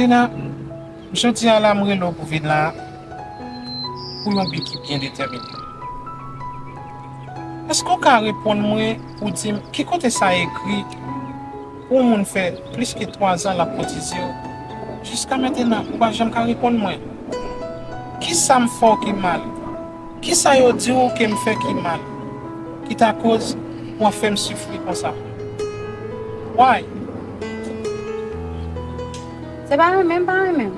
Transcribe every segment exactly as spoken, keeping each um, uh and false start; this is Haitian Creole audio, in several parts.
Tina, jodi a la m rele w pou vin la pou yon bi ki byen detèmine. Èske w ka reponn mwen pou di m ki kote sa ekri pou yon moun fè plis ke twazan l ap kotize w? Jiska mentenan, ou pa janm ka reponn mwen. Kisa m fè w ki mal? Kisa yo di w ke m fè ki mal? Ki ta koz pou w ap fè m soufri konsa? Why? Se pa renmen m pa renmen m.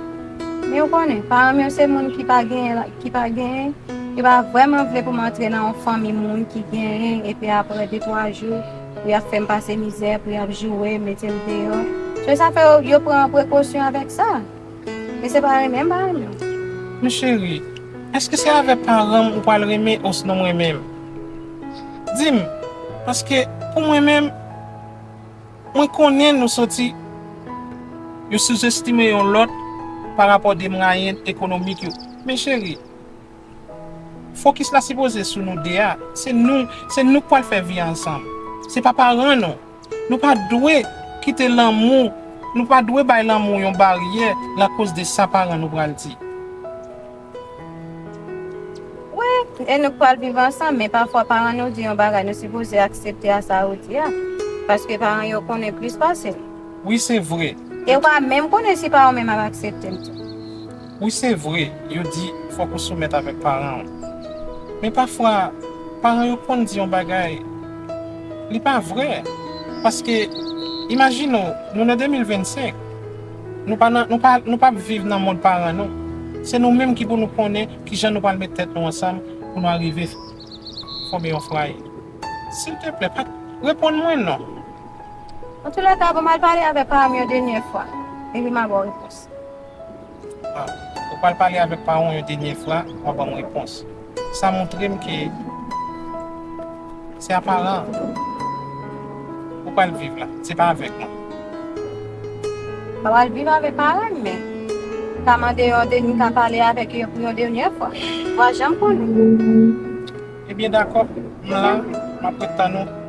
Men ou konnen, paran m yo se moun ki pa genyen, ki pa genyen, yo pa vrèman vle pou m antre nan yon fanmi moun ki genyen, epi apre de twa jou, pou y ap fè m pase mizè, pou y ap joure, mete m deyò. Se sa fè yo, yo pran prekosyon avèk sa. Men se pa renmen m pa renmen m. Men cheri, èske se avèk paran m ou pral renmen osnon m renmen m? Di m, paske pou mwen menm, mwen konnen nou soti, yo souzestime yon lòt pa rapò de mwayen ekonomik yo. Men cheri, fokis la sipoze sou nou de a. Se nou, se nou k pral fè vi a ansanm. Se pa paran nou. Nou pa dwe kite lanmou, nou pa dwe bay lanmou yon baryè lakoz de sa paran nou pral di. Wi, e nou k pral viv ansanm, men pafwa paran nou di yon bagay, nou sipoze aksepte a sa yo di a. Paske paran yo konnen plis pase n. Wi, se vre. E w pa menm konnen si paran w menm ap aksepte l tou. Wi, se vre, yo di fòk ou soumèt avèk paran w. Men pafwa, paran yo konn di yon bagay, li pa vrè. Paske, imajine w, nou nan de mil vennsenk, nou pa nan, nou pa, nou pa ap viv nan mond paran nou. Se nou menm ki pou nou konnen kijan nou pral met tèt nou ansanm pou nou arive fòme yon fwaye. Silteplè, pa reponn mwen non. Antoulèka, bon, m al pale avèk paran m yon dènye fwa, epi m a ba w repons. Ah, ou pral pale avèk paran w yon dènye fwa, w a ban m repons. Sa montre m ke se a paran ou pral viv la, se pa avèk mwen. M pa pral viv avèk paran m, men m ka mande yon dènye, m ka pale avèk yo pou yon dènye fwa. W a janm konnen. Ebyen, dakò, m la, m ap ret tann ou.